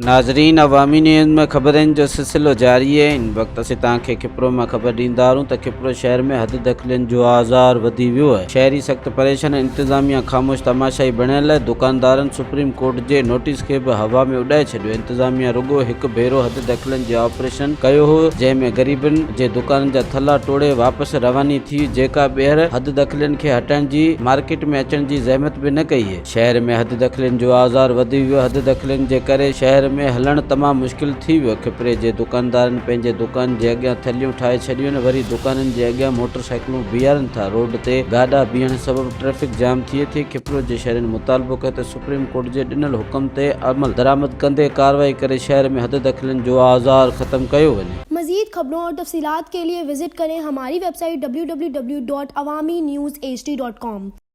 ناظرين عوامي نيوز ۾ خبرن جو سلسلو جاري آهي ان وقت اسين توهان کي کپرو مان خبر ڏيندا هلون ته کپرو شهر ۾ حد دخلين جو آزار وڌي ويو آهي شهري سخت پريشان انتظاميا خاموش تماشائي بڻيل آهي دڪاندارن سپريم ڪورٽ جي نوٽيس کي به هوا ۾ اڏائي ڇڏيو انتظاميا رڳو هڪ ڀيرو حد دخلين جي آپريشن ڪيو هو جنهن ۾ غريبن جي دڪانن جا ٿلها ٽوڙي واپس رواني ٿي جيڪا ٻيهر حد دخلين کي هٽائڻ جي مارڪيٽ ۾ اچڻ جي زحمت به نه ڪئي. شهر ۾ حد دخلين جو آزار وڌي ويو، حد دخلين جي ڪري شهر ۾ هلڻ تمام مشڪل ٿي ويو، کپري جي دڪاندارن پنهنجي دڪان جي اڳيان ٿيلهيون ٺاهي ڇڏيون وري دڪانن جي اڳيان موٽر سائيڪلون بيهارين ٿا، روڊ تي گاڏا بيهڻ سبب ٽريفڪ جام ٿئي ٿي، کپرو جي شهرين مطالبو ڪيو ته سپريم ڪورٽ جي ڏنل حڪم تي عمل درآمد ڪندي ڪارروائي ڪري شهر ۾ حد دخلين جو آزار ختم ڪيو وڃي. مزيد خبرون اور تفصيلات کے لئے وزٽ کریں ہماری web site www.awamiNewsHD.com.